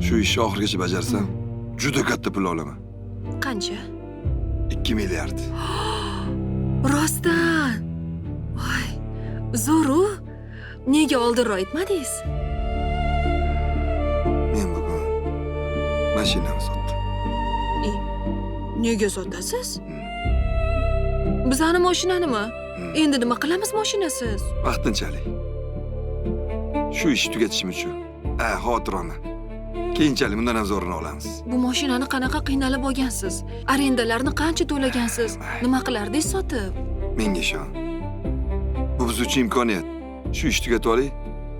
Shu ishni oxirigacha bajarsam, juda katta pul olaman. Qancha? 2 milliard. Rostdan. Voy, zo'r-u. Nega oldinroq aytmadingiz? Men bugun mashinamni sotdim. Nega sotasiz? Bizani mashinanimi? Endi nima qilamiz mashinasiz? Vaqtinchalik. Shu ishni tugatishim uchun. Ha, xavotir olma. Keyinchalik bundan ham zo'rini olamiz. Bu mashinani qanaqa qiynalib olgansiz? Arendalarni qancha to'lagansiz? Nima qilardingiz sotib? Menga ishon. Bu biz uchun imkoniyat. Shu ishni tugatib oling,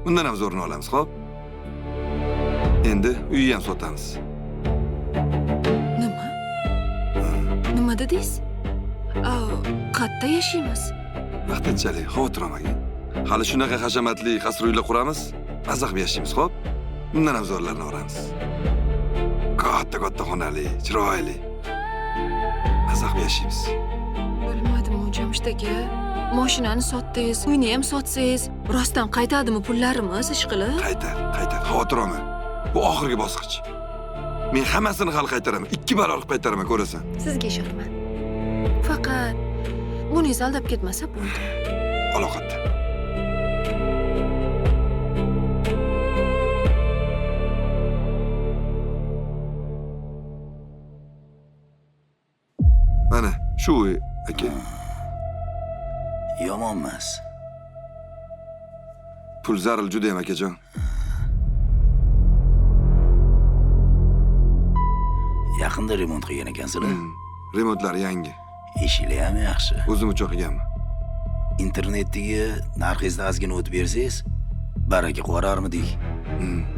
bundan ham zo'rini olamiz, xo'p? Endi uyni ham sotamiz. Nima? Nima dedingiz? Qayerda yashaymiz? Vaqtinchalik xavotir olmagin. Hali shunaqa hashamatli qasr uylar quramiz, maza qilib yashaymiz, xo'p? Bundan ham zo'rlarini olamiz. Katta-katta xonali, chiroyli. Maza qilib yashaymiz. Bilmadim, Jamshid aka. Mashinani sotdingiz, uyni ham sotsangiz, rostdan qaytadimi pullarimiz ishqilib? Qaytadi, qaytadi. Xavotir olma. Bu oxirgi bosqich. Men hammasini hali qaytaraman. 2 barobar qilib qaytaraman, ko'rasan. Sizga ishonaman. Faqat buningiz aldab ketmasa bo'ldi. Aloqatda. Mana shu uy, aka. Yomon emas. Pul zaril juda ham, akajon. Yaqinda remont qilgan ekansizlar. Remontlar yangi. Eshiklar ham yaxshi. O'zim uchun qilganman. Internetdagi narxingizni ozgina o'tib bersangiz, baraka qivorarmidik.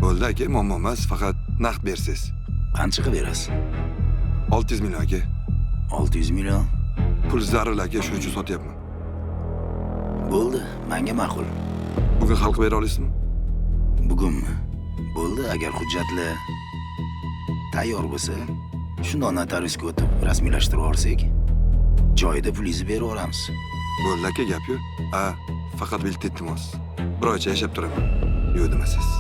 Bo'ldi aka, muammo emas, faqat naqd bersangiz. Qancha qilib berasiz? 600 million aka. 600 million. Pul zaril aka, shuning uchun sotyapman. Bo'ldi, menga ma'qul. Bugun hal qilib bera olasizmi? Bugunmi? Bo'ldi, agar hujjatlar tayyor bo'lsa, shundoq notariusga o'tib rasmiylashtirib olsak, joyida pulingizni berib yuboramiz. Bo'ldi aka, gap yo'q. A, faqat bitta iltimos. Bir oycha yashab turaman. Yo'q demasangiz.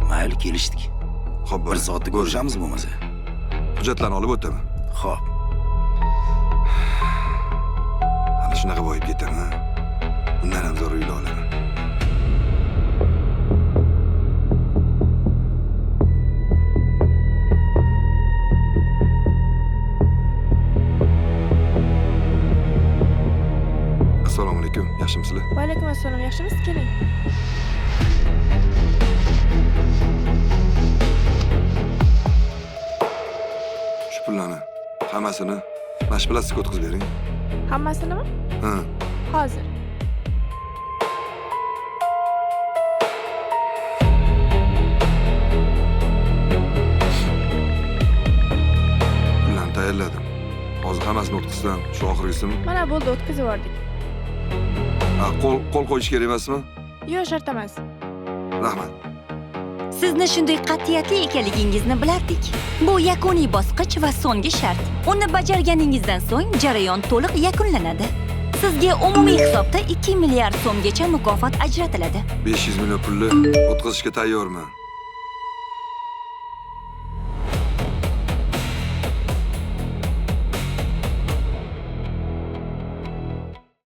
Mayli, kelishdik. Xo'p, Bir soatda ko'rishamiz bo'lmasa. Hujjatlarni olib o'taman. Xo'p. Hali shunaqa boyib ketaman. Bundan ham zo'r uylar olaman. Assalomu alaykum, yaxshimisizlar? Va alaykum assalom, yaxshimisiz? Keling. Shu pullarni hammasini mana shu plastikka o'tkazib bering. Hammasinimi? Ha. Hozir. Pullarni tayyorladim. Hozir hammasini o'tkazsam, shu oxirgisimi? Mana bo'ldi, o'tkazib yubordik. Ha, qo'l qo'yish kerak emasmi? Yo'q, shart emas. Rahmat. Sizni shunday qat'iyatli ekanligingizni bilardik. Bu yakuniy bosqich va so'nggi shart. Uni bajarganingizdan so'ng jarayon to'liq yakunlanadi. Sizga umumiy hisobda 2 milliard so'mgacha mukofot ajratiladi. 500 million pulni o'tkazishga tayyorman.